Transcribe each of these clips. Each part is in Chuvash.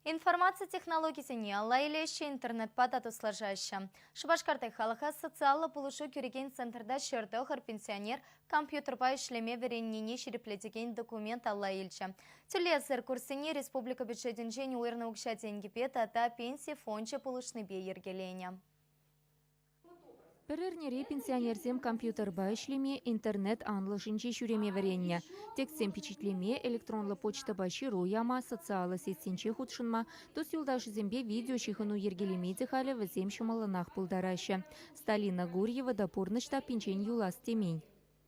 Информаци технологисене алла илеҫҫӗ, интернетпа та туслашаҫҫӗ. Шупашкарти халӑха социаллӑ пулӑшу кӳрекен центрта 109 пенсионер компьютерпа ӗҫлеме вӗреннине ҫирӗплетекен документ алла илчӗ. Тӳлевсӗр курссене республика бюджетӗнчен уйӑрнӑ укҫа-тенкӗпе тата пенси фончӗ пулӑшнипе йӗркеленӗ. Пӗр эрнере пенсионерсем компьютерпа ӗҫлеме, интернет анлӑшӗнче ҫӳреме вӗреннӗ. Текстсем пичетлеме, электронлӑ почтӑпа ҫыру яма, социаллӑ сетьсенче хутшӑнма, тус-юлташӗсемпе видеоҫыхӑну йӗркелеме те халӗ вӗсем ҫӑмӑллӑнах пултараҫҫӗ. Сталина Гурьева та пурнӑҫ таппинчен юлас темен.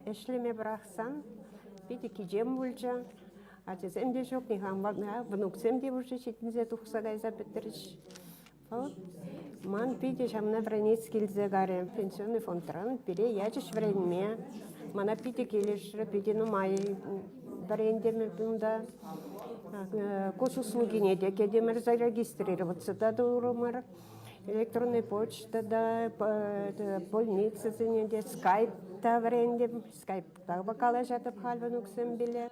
Ӗҫлеме пӑрахсан питӗ кичем пулчӗ. Ачасем те ҫук, никам внуксем те уже ҫитӗнсе тухса кайса пӗтрӗҫ. Вӑл ман питӗ ҫавна вӗренес килсе карӗ. Пенсионный фондран пире ячӗҫ вӗренме. Мана питӗ килӗшрӗ, питӗ нумай вӗрентӗм унта. Госуслугине те кӗтӗмӗр, зарегистрироваться та турӑмӑр. Электронная почта та, больницӑсене те, скайп та вӗрентӗм. Скайппа калаҫатӑп халь внуксемпеле.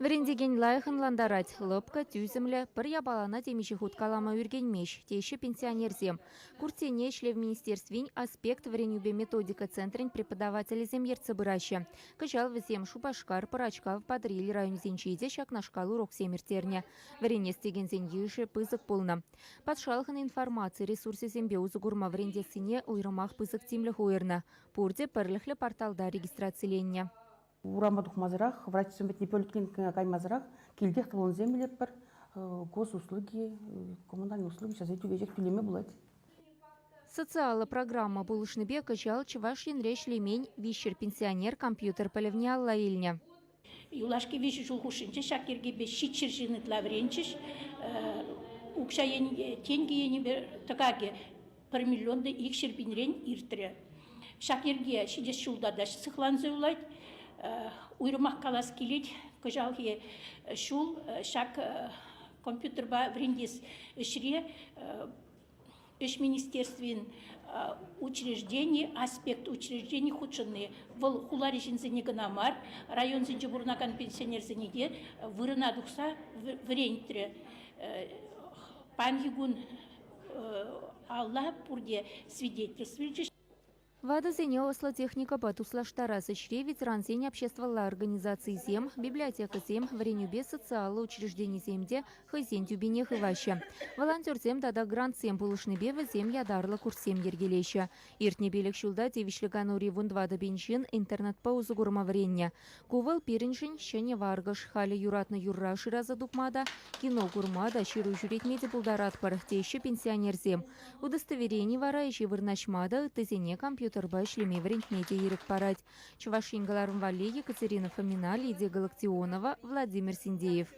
Вӗрентекен лайӑх ӑнлантарать, лӑпкӑ, тӳсӗмлӗ, пӗр япалана темиҫе хут калама ӳркенмест, теҫҫӗ пенсионерсем. Курссене Ӗҫлев министерствин «Аспект» вӗренӳпе методика центрӗн преподавателӗсем ертсе пыраҫҫӗ. Кӑҫал вӗсем Шупашкар, Пӑрачкав, Патӑрьел районӗсенче те ҫакнашкал уроксем ирттернӗ. Вӗренес текенсен йышӗ пысӑк пулнӑ. Патшалӑхӑн информаци ресурсӗсемпе усӑ курма вӗрентессине уйрӑмах пысӑк тимлӗх уйӑрнӑ. Пурте пӗрлӗхлӗ порталта регистрациленнӗ. Урама тухмасӑрах, врачсем патне поликлиникӑна каймасӑрах килтех талонсем илетпӗр. Госуслуги, коммунальные услуги сейчас тӳлеҫех тӳлеме пулать. Социаллӑ программа пулӑшнипе кӑҫал Чӑваш Енре ӗҫлемен 300 пенсионер компьютер пӗлӗвне алла илнӗ. Юлашки 3 ҫул хушшинче ҫак йӗркепе 700 ҫын ытла вӗренчӗҫ. Укҫа тенкӗ енӗпе тӑкакӗ 1 миллион та 200 пинрен иртрӗ. Ҫак йӗрке ҫитес ҫулта та сыхланса юлать. Уйрӑмах калас килет, кӑҫалхи ҫул ҫак компьютерпа вӗрентес ӗҫре Ӗҫ министерствин учреждени, аспект учреждени хутшӑнни вӑл хулари ҫынсене кӑна мар, районсенче пурӑнакан пенсионерсене те вырӑна тухса вӗрентрӗ. Паянхи кун алла пурте свидетельство илчӗҫ. Ватӑсене ӑслӑ техникӑпа туслаштарас ӗҫре ветерансен обществӑлла организацийӗсем, библиотекӑсем, вӗренӳпе социаллӑ учрежденисем те хӑйсен тӳпине хываҫҫӗ. Волонтерсем тата грантсем пулӑшнипе вӗсем ятарлӑ курссем йӗркелеҫҫӗ. Иртнӗ 5 ҫулта тивӗҫлӗ канури 14 пин ҫын интернетпа усӑ курма вӗреннӗ. Ку вӑл пирӗншӗн ҫӗнӗ варкӑш. Халӗ юратнӑ юрра шыраса тупма та, кино курма та, ҫыру ҫӳретме те пултаратпӑр, теҫҫӗ пенсионерсем. Удостоверени вара ӗҫе вырнаҫма та, ыттисене компьютерпа ӗҫлеме вӗрентме те ирӗк парать. Чӑваш Ен кӑларӑм валли Екатерина Фомина, Лидия Галактионова, Владимир Синдеев.